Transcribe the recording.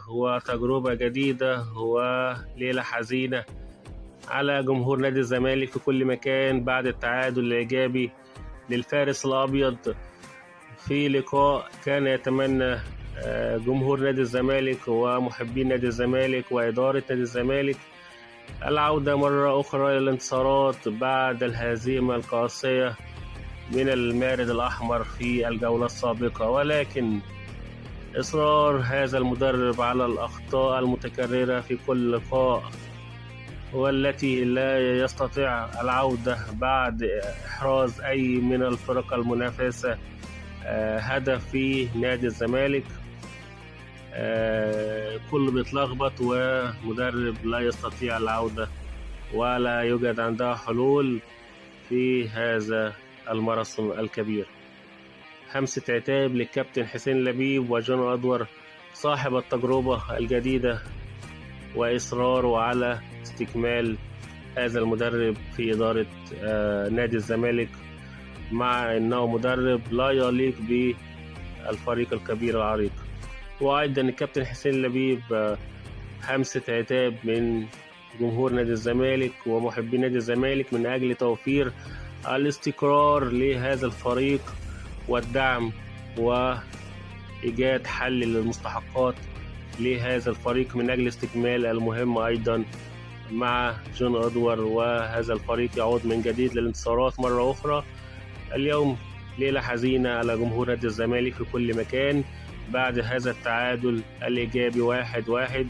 وتجربة جديدة وليلة حزينة على جمهور نادي الزمالك في كل مكان بعد التعادل الإيجابي للفارس الأبيض في لقاء كان يتمنى جمهور نادي الزمالك ومحبين نادي الزمالك وإدارة نادي الزمالك العودة مرة أخرى للانتصارات بعد الهزيمة القاسية من المارد الأحمر في الجولة السابقة. ولكن إصرار هذا المدرب على الأخطاء المتكررة في كل لقاء والتي لا يستطيع العودة بعد إحراز أي من الفرق المنافسة هدف في نادي الزمالك، كله بيتلخبط ومدرب لا يستطيع العودة ولا يوجد عندها حلول في هذا الماراثون الكبير. همسة عتاب للكابتن حسين لبيب وجون أدوار صاحب التجربة الجديدة وإصراره على استكمال هذا المدرب في إدارة نادي الزمالك، مع أنه مدرب لا يليق بالفريق الكبير العريق. وأيضا الكابتن حسين لبيب همسة عتاب من جمهور نادي الزمالك ومحبي نادي الزمالك من أجل توفير الاستقرار لهذا الفريق والدعم وإيجاد حل للمستحقات لهذا الفريق من أجل استكمال المهمة أيضا مع جون أدوار، وهذا الفريق يعود من جديد للانتصارات مرة أخرى. اليوم ليلة حزينة على جمهور نادي الزمالك في كل مكان بعد هذا التعادل الإيجابي 1-1.